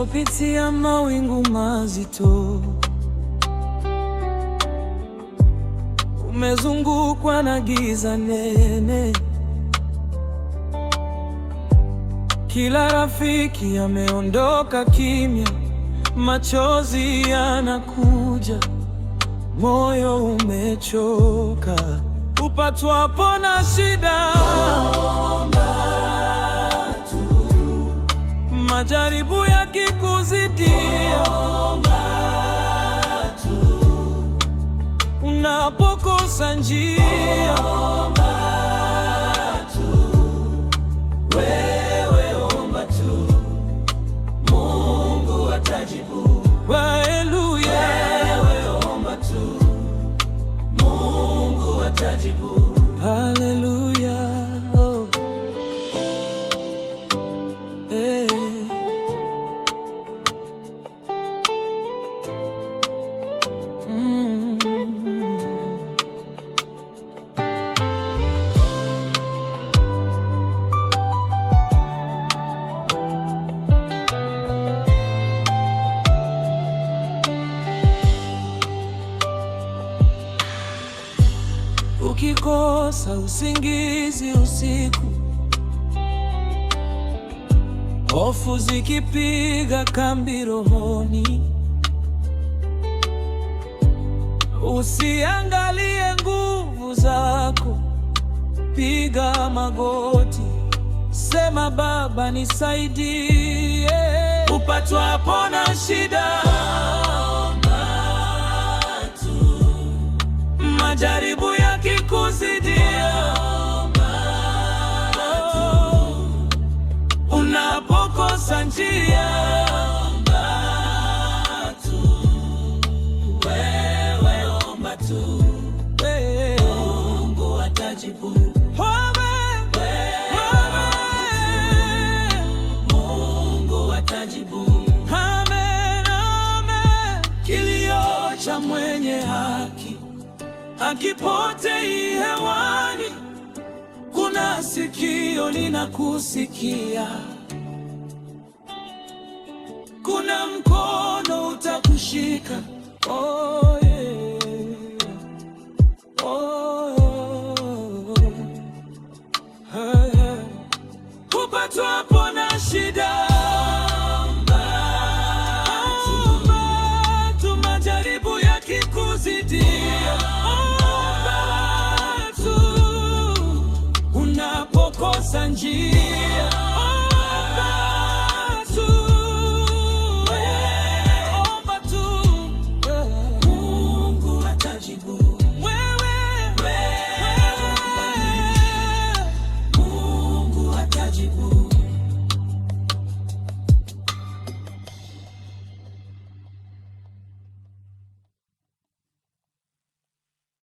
Unapopitia mawingu mazito, umezungukwa na giza nene, kila rafiki ameondoka kimya, machozi yanakuja, moyo umechoka, upatwapo na shida, Omba tu, majaribu yakikuzidia, omba tu, unapokosa njia, omba tu, wewe omba tu, Mungu atajibu. Haleluya. Wewe omba tu, Mungu atajibu. Haleluya. Oh. Eh. Ukikosa usingizi usiku, hofu zikipiga kambi rohoni, usiangalie nguvu zako, piga magoti, sema Baba nisaidie. Upatwapo na shida, Omba tu, majaribu yakikuzidia, omba tu, unapokosa njia, omba tu, wewe omba tu, eh, Mungu atajibu. Amen. Amen. Mungu atajibu. Amen, amen. Kilio cha mwenye haki hakipotei hewani, kuna sikio linakusikia, kuna mkono utakushika. Oh, yeah. Oh, hey, hey. Upatwapo na shida, Omba omba tu, majaribu yakikuzidia, omba tu, unapokosa njia.